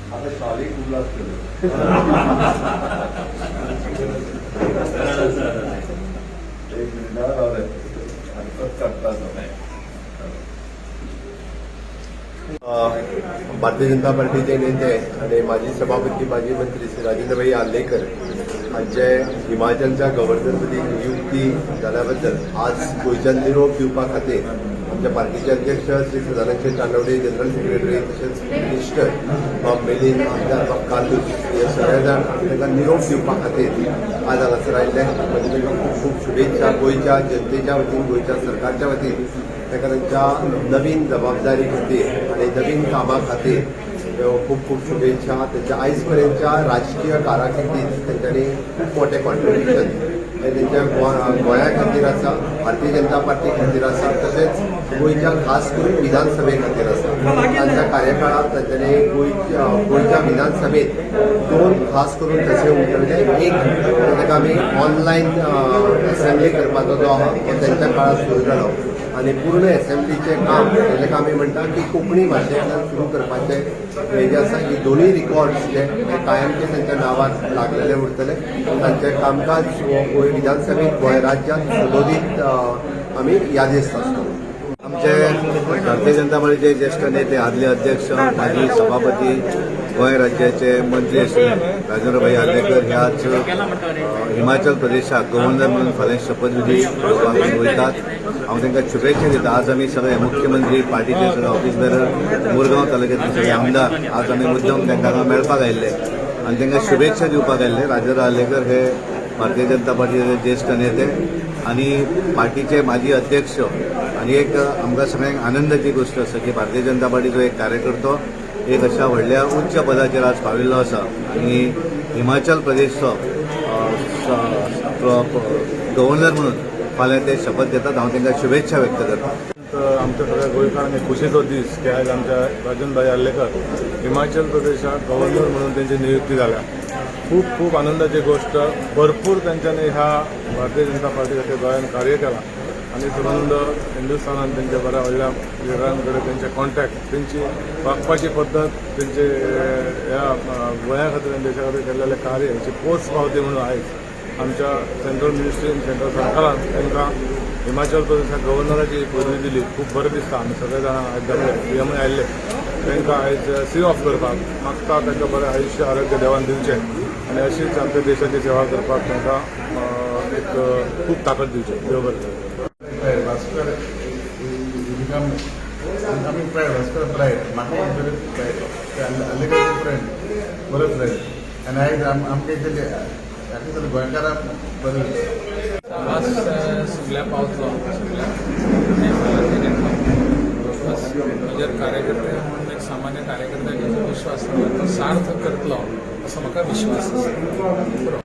आता शॉली खूप लागतो. एक मिनिट हा, राहू दे. आताच काढता तो. भारतीय जनता पार्टीचे नेते आणि माजी सभापती, माजी मंत्री श्री राजेंद्रभाई आर्लेकर हांचे हिमाचलच्या गव्हर्नरपदी नियुक्ती जाल्याबद्दल आज गोंयच्यान निरोप दिवपा खातीर आमच्या पार्टीचे अध्यक्ष श्री सदानंद शेट तानावडे, जनरल सेक्रेटरी तशेंच मिनिस्टर बाब मिलिंद, आमदार बाब कार्लूस हे सगळे जाण तांकां निरोप दिवपा खातीर आज हांगासर आयिल्ले. म्हणजे तांकां खूब खूब शुभेच्छा गोंयच्या जनतेच्या वतीन, गोंयच्या सरकारच्या वतीन. ताका तांच्या नवीन जबाबदारी खातीर आनी नवीन कामा खातीर ह्यो खूब खूब शुभेच्छा. तांच्या आयज पर्यंतच्या राजकीय कारकिर्दीत तेंच्यांनी खूब मोठें कॉन्ट्रिब्युशन हें तेंच्या गोंया खातीर आसा, भारतीय जनता पार्टी खातीर आसा, तशेंच गोंयच्या खास करून विधानसभे खातीर आसा. तांच्या कार्यकाळात तांच्यांनी गोंयच्या विधानसभेत दोन खास करून तसे उठवले. एक, ताका आमी ऑनलायन असेंब्ली करपाचो जो आहा तो तेंच्या काळात सुरू जालो आनी पूर्ण असेंब्लीचें काम ताका आमी म्हणटा की कोंकणी भाशेंतल्यान सुरू करपाचें हें जें आसा, ही दोनूय रिकॉर्ड्स जे हे कायमचे तांच्या नांवार लागलेले उरतले. तांचें कामकाज हो गोंय विधानसभेत, गोंय राज्यांत सदोदीत आमी यादेस्त आसतलो. आमचे भारतीय जनता पार्टीचे ज्येष्ठ नेते, आदले अध्यक्ष, माजी सभापती, गोंय राज्याचे मंत्री आशिल्ले राजेंद्रभाई आर्लेकर हे आज हिमाचल प्रदेशाक गव्हर्नर म्हणून फाल्यां शपथविधी घेवपाक वयतात. हांव तांकां शुभेच्छा दिता. आज आमी सगळे मुख्यमंत्री, पार्टीचे सगळे ऑफिस बेरर, मुरगांव तालुक्यातले सगळे आमदार आज आमी मुद्दम तांकां हांगा मेळपाक आयिल्ले आनी तांकां शुभेच्छा दिवपाक आयिल्ले. राजेंद्र आर्लेकर हे भारतीय जनता पार्टीचे ज्येष्ठ नेते आणि पार्टीचे माजी अध्यक्ष आणि एक आमकां सगळ्यांक आनंदाची गोश्ट आसा की भारतीय जनता पार्टीचो एक कार्यकर्तो एक अशा व्हडल्या उच्च पदाचेर आज पाविल्लो आसा आनी हिमाचल प्रदेशचो गव्हर्नर म्हणून फाल्यां ते शपथ घेतात. हांव तांकां शुभेच्छा व्यक्त करता. तर आमच्या सगळ्या गोंयकारांक एक खुशीचो दीस की आयज आमच्या राजन आर्लेकर हिमाचल प्रदेशाक गव्हर्नर म्हणून त्यांची नियुक्ती जाल्या. खूब खूब आनंदाची गोष्ट. भरपूर त्यांच्यानी ह्या भारतीय जनता पार्टी खातीर गोंयान कार्य केलां आनी सबंद हिंदुस्थानान त्यांच्या बऱ्या व्हडल्या लिडरां कडेन त्यांचे कॉन्टॅक्ट, तेंची वागपाची पद्दत, तेंचे ह्या गोंया खातीर आनी देशा खातीर केल्लेलें कार्य हेची पोच पावती म्हणून आयज आमच्या सेंट्रल मिनिस्ट्रीन, सेंट्रल सरकारान तांकां हिमाचल प्रदेशाक गव्हर्नराची पदवी दिली. खूब बरें दिसता. आमी सगळे जाणां आयज जमले, पीएमय आयिल्ले तांकां आयज सी ऑफ करपाक. मागता तांकां बरें आयुश्य आरोग्य देवान दिवचें आनी अशीच आमच्या देशाची सेवा करपाक तांकां एक खूब ताकद दिवची. देव बरें करूं. Pride, Vasco become becoming pride, Vasco pride, म्हाका एक बरें pride, आर्लेकर फ्रेंड, बरो फ्रेंड आनी आयज आमकां इतले हाका सगळें गोंयकारांक बरें दिसता. बस सगळ्या पावतलो, सगळ्या बस म्हजेर कार्यकर्ते म्हणून, एक सामान्य कार्यकर्त्याचो जो विश्वास आसा तो सार्थ करतलो असो म्हाका विश्वास आसा. पुरो.